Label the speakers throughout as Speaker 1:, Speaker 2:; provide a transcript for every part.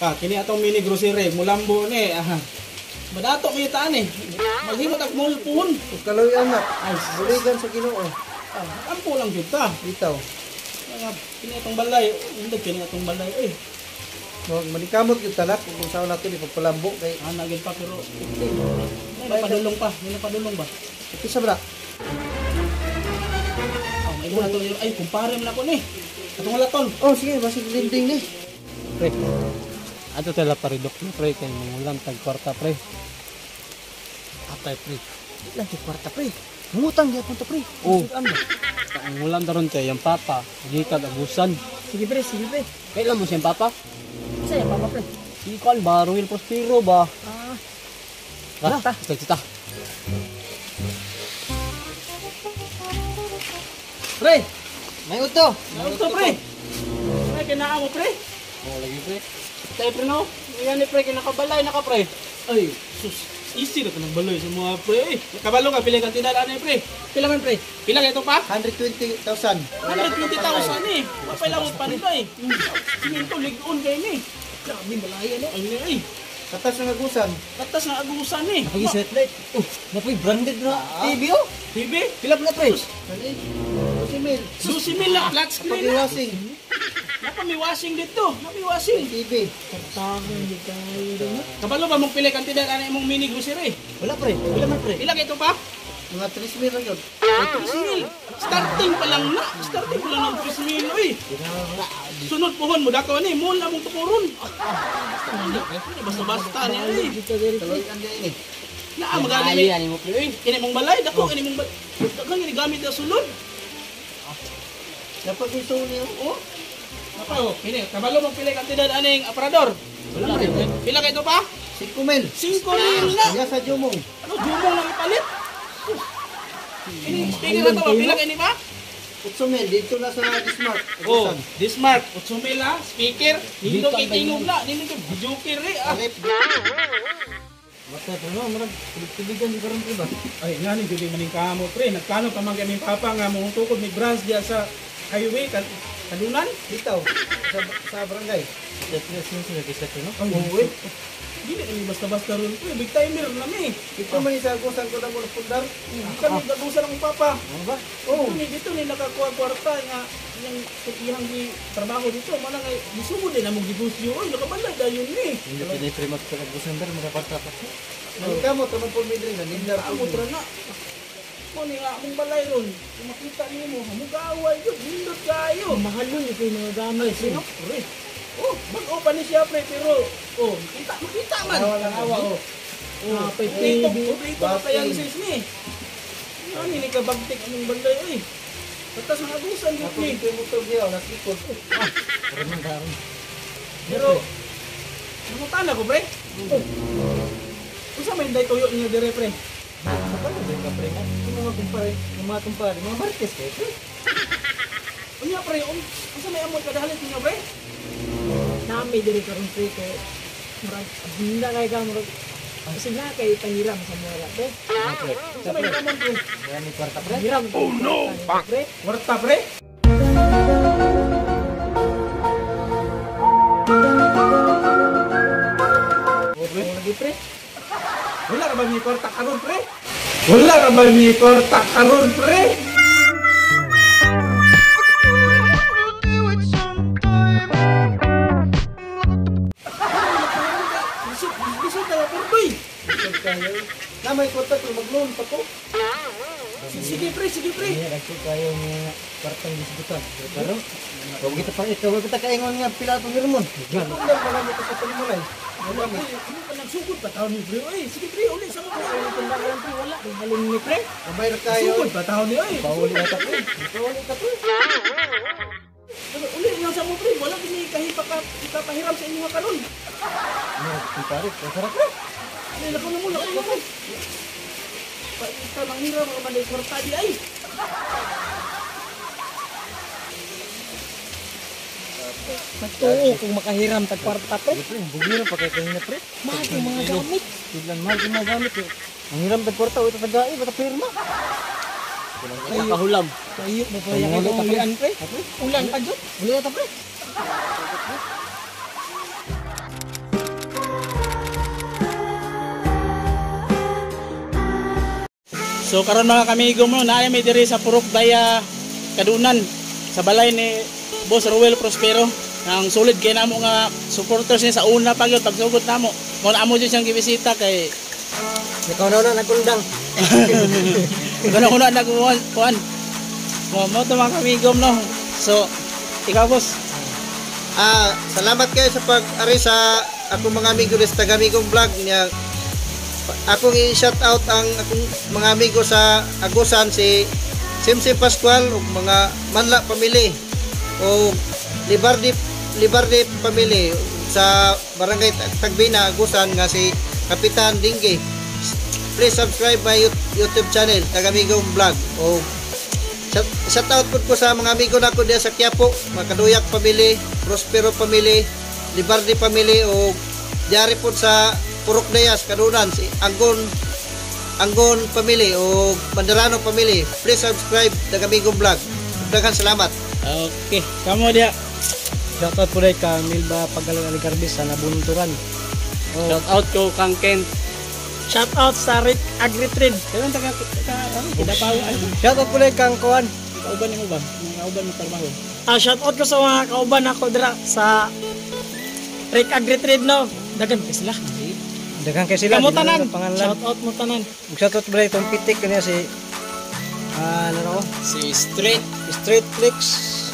Speaker 1: Ah, kini atong mini grocery, mulambo ni. Ah. Madato mi taan eh. Maghimot ag mulpuhon.
Speaker 2: Ug kaloy anak,
Speaker 1: Ay,
Speaker 2: buligan sa Ginoo.
Speaker 1: Ah, ampo lang jud ta.
Speaker 2: Bitaw.
Speaker 1: Nga kini atong balay, undog kini atong balay eh.
Speaker 2: Manikamot yung tanak kung saan natin ipagpalambo kay
Speaker 1: Ana gyud pa pero may napadulong pa, may napadulong ba?
Speaker 2: Ito sa bra.
Speaker 1: Oh, may na to. Ay, kumpare man ako ni. Atong laton.
Speaker 2: Oh, sige, basig linding ni.
Speaker 3: Pre. Ato tala paridok na pre kay mangulam tag kwarta pre. Atay pre.
Speaker 2: Di lang kay kwarta pre. Mangutang gyapon ta pre.
Speaker 3: Oh. Ang ulam daron kay yang papa, gikan agusan.
Speaker 4: Sige pre, sige pre.
Speaker 3: Kailan mo siyang papa?
Speaker 4: Isa yung papa pre.
Speaker 3: Ikan ba Ruel Prospero ba?
Speaker 4: Ah.
Speaker 3: Ah, ta, ta.
Speaker 2: Pre, may uto.
Speaker 1: Ano to pre? Ay, kinaa mo pre.
Speaker 3: Oh, lagi pre.
Speaker 1: Tayo pre no. Yan ni pre kinakabalay naka pre. Ay, sus. Easy ra kanang baloy sa mga pre. Eh, kabalo ka pila kantidad ani pre.
Speaker 4: Pila man pre?
Speaker 1: Pila kay ito pa?
Speaker 2: 120,000.
Speaker 1: 120,000 eh. Mapailangot pa nila eh. Simento ligon kay ni.
Speaker 4: Grabe malaya no.
Speaker 1: Ay, ay.
Speaker 2: Katas ng agusan.
Speaker 1: Katas ng agusan eh.
Speaker 3: Lagi satellite. Oh, napoy branded na TV oh.
Speaker 1: TV?
Speaker 3: Pila na pre?
Speaker 2: Kani? 12 mil.
Speaker 1: 12 mil na flat screen na.
Speaker 2: Pag-washing.
Speaker 1: Napamiwashing dito. Napamiwashing.
Speaker 2: TV.
Speaker 4: Tangan di kayo no.
Speaker 1: Kabalo ba mong pila kantidad ani imong mini grocery?
Speaker 3: Wala pre. Pila man pre?
Speaker 1: Pila kay ito pa?
Speaker 2: Mga 3 mil lang yun.
Speaker 1: 3 mil. Starting pa lang na. Starting pa lang ng 3 mil oy. Sunod pohon mo dako ni mall na mong tukuron. Hindi basta-basta niya eh.
Speaker 2: Kaloy ang diay ni.
Speaker 1: Naa magani
Speaker 3: ani mo pre.
Speaker 1: kini mong balay dako kini mong balay. Daghang gini gamit na sulod.
Speaker 2: Dapat yung Sony
Speaker 1: Oh. Napa oh, kini kabalo mong pila kantidad aning aparador.
Speaker 3: Wala pre.
Speaker 1: Pila kay ito pa?
Speaker 2: 5 mil.
Speaker 1: 5 mil na.
Speaker 2: Kaya sa Jumong.
Speaker 1: Ano jumong lang ipalit? Kini speaker na to, pila kini pa?
Speaker 2: 8 mil. Dito na sa Dismark.
Speaker 1: Oh,
Speaker 2: Agusan.
Speaker 1: Dismark, 8 mil ah, speaker, nindot kay tingog na, nindot kay joker eh. Ah.
Speaker 2: Rep.
Speaker 3: Basta pre no, murag tubig-tubigan di karon pre ba?
Speaker 1: Ay, nga ni jud maning kamo pre, nagplano pa man kami papa nga mo tukod may branch diya sa highway kan Kalunan.
Speaker 2: Bitaw. Sa barangay.
Speaker 3: Stress yun sila kaysa pre no.
Speaker 2: Oo eh.
Speaker 1: Dili kami basta-basta ron pre, big timer na mi.
Speaker 2: Dito man sa agusan ko na mo pundar.
Speaker 1: Kami gagusan ang papa.
Speaker 3: Ano ba?
Speaker 1: Oh, ni dito ni nakakuha kwarta nga iyang iyang di trabaho dito, mana nga gisugod din among negosyo oy, nakabalay dayon ni.
Speaker 3: Hindi pa pre magpag-agusan dar makaparta pa.
Speaker 2: Manikamot naman po may drink. Nindar po.
Speaker 1: Amo tra na. Mo ni nga among balay ron, kung makita nimo, hamugaway jud, nindot kayo.
Speaker 4: Mahalon di kayo mga gamit pre no.
Speaker 1: Pre. Oh, bag-o pa ni siya pre pero oh, makita makita man.
Speaker 2: Awa, oh.
Speaker 1: Oh,
Speaker 4: Ah, pay
Speaker 1: kompleto,
Speaker 4: TV.
Speaker 1: kompleto appliances ni. Ano ni kabagtik among balay oy. Batas mga agusan jud
Speaker 2: Ako
Speaker 1: ni.
Speaker 2: dito yung motor niya. Nasa likod.
Speaker 3: Pero man karon.
Speaker 1: Pero nangutana ko pre. Unsa may day tuyo niyo dire pre?
Speaker 3: Kapalo din ka pre. Yung mga kumpare, yung mga kumpare, mga Marquez kay pre.
Speaker 1: Unya pre, unsa may amon kadahalit niyo pre?
Speaker 4: Nami diri karon pre kay murag abunda kay ka murag sige kay pangiram sa mga pre.
Speaker 3: Ano, pre?
Speaker 1: Unsa may amon pre?
Speaker 3: Wala ni kwarta pre.
Speaker 4: Pangiram. Oh no. Pre.
Speaker 1: Warta pre.
Speaker 4: Oh, lagi pre.
Speaker 1: Wala ra ba mi kwarta karon pre? Wala ra ba mi kwarta karon pre? Lisod, lisod na purdoy.
Speaker 2: Lisod kayo. Na may kwarta ko mag-loan pa ko.
Speaker 1: Sige pre, sige pre.
Speaker 3: Hindi nagko kayo nga kwartang disgutan. Pero
Speaker 2: Huwag kita pa ikaw, huwag kita kaingon nga pila itong hirmon. Tunggal pa lang ito sa palimunay.
Speaker 1: Wala ko, ano pa nagsugod pa taon ni pre? Oy, sige pre, uli sa mga pre.
Speaker 4: Tunda ka lang pre, wala. Halin ni pre.
Speaker 2: Mabayar kayo.
Speaker 1: Sugod pa taon ni oy.
Speaker 3: pauli ata pre.
Speaker 2: Pauli ka pre.
Speaker 1: Pero uli nga sa mo pre, wala gini kahipa ka ikapahiram sa inyo karon.
Speaker 3: Ano, kumpare, kwarta pre.
Speaker 1: Ay, lakaw na mo, lakaw na mo. Paita lang hiram mga manday kwarta di ay.
Speaker 4: Matuo kung makahiram tag kwarta pre.
Speaker 3: Pre, bugiro pa kay kanina pre.
Speaker 4: Mahal yung mga gamit.
Speaker 3: Biglang mahal yung mga gamit. Ang hiram tag kwarta, ito tagai, bata pirma. Kahulam.
Speaker 4: Tayo ba pa yung ulian pre? Ulan pa jud.
Speaker 3: Uli ata pre.
Speaker 1: So karon, mga kamigo mo, naa mi diri sa Purok Daya, Kadunan, sa balay ni Boss Ruel Prospero. Ang solid kay namo nga supporters niya sa una pa gyud pagsugod namo. Mo na amo jud siyang gibisita kay
Speaker 2: Ikaw na na nagundang.
Speaker 1: Gano ko na nagkuhan kuan. Mo to, mga kamigom, no. So ikaw, boss.
Speaker 2: Salamat kayo sa pag-ari sa akong mga amigo sa Tagamigong Vlog niya. Akong i-shout out ang akong mga amigo sa Agusan, si Simsim Pascual ug mga Manla family o Libardi Libardi family sa Barangay Tagbina, Agusan nga si Kapitan Dingge. Please subscribe my YouTube channel, Tagamigong Vlog. O shout out pud ko sa mga amigo nako diya sa Quiapo, mga Kaduyak family, Prospero family, Libardi family o diari pud sa Purok Dayas, Kadunan, si Anggon Anggon family o Mandarano family. Please subscribe Tagamigong Vlog. Daghan salamat.
Speaker 1: Okay, kamo diha.
Speaker 3: Shoutout po rin ka Milba Pagalang Aligarbis sa Nabunturan.
Speaker 1: Shout out ko kang Kent.
Speaker 4: Shout out sa Rick Agritrade.
Speaker 1: Kailan taga ka ano, Kidapaw ay
Speaker 2: Shoutout po rin kang Kuan.
Speaker 1: Kauban nimo ba? Mga kauban mo trabaho.
Speaker 4: Shout out ko sa mga kauban ako dira sa Rick Agritrade, no. Dagan kay sila.
Speaker 2: Daghan kay sila.
Speaker 4: Kamo
Speaker 2: Di na
Speaker 4: tanan.
Speaker 2: lang pangalan.
Speaker 4: Shout out mo tanan.
Speaker 2: Ug shoutout po rin itong pitik kaniya si ano ko?
Speaker 1: Si Street.
Speaker 2: Street Flex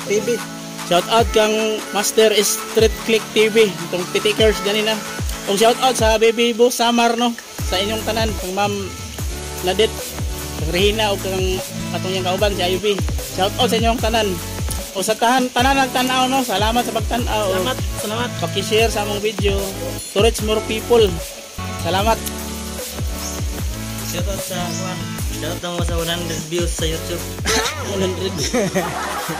Speaker 2: TV.
Speaker 1: Shout out kang Master Street Click TV, itong pitikers ganina. Ug shout out sa Baby Bo Samar, no, sa inyong tanan, kang Ma'am Nadet, kang Regina ug kang atong iyang kauban si Ivy. Shout out sa inyong tanan. O sa tahan, tanan nagtan-aw, no, salamat sa pagtan-aw.
Speaker 4: Salamat, salamat.
Speaker 1: Paki-share sa among video to reach more people. Salamat.
Speaker 5: Shoutout sa kuan. Shoutout mo sa 100 views sa YouTube.
Speaker 1: 100.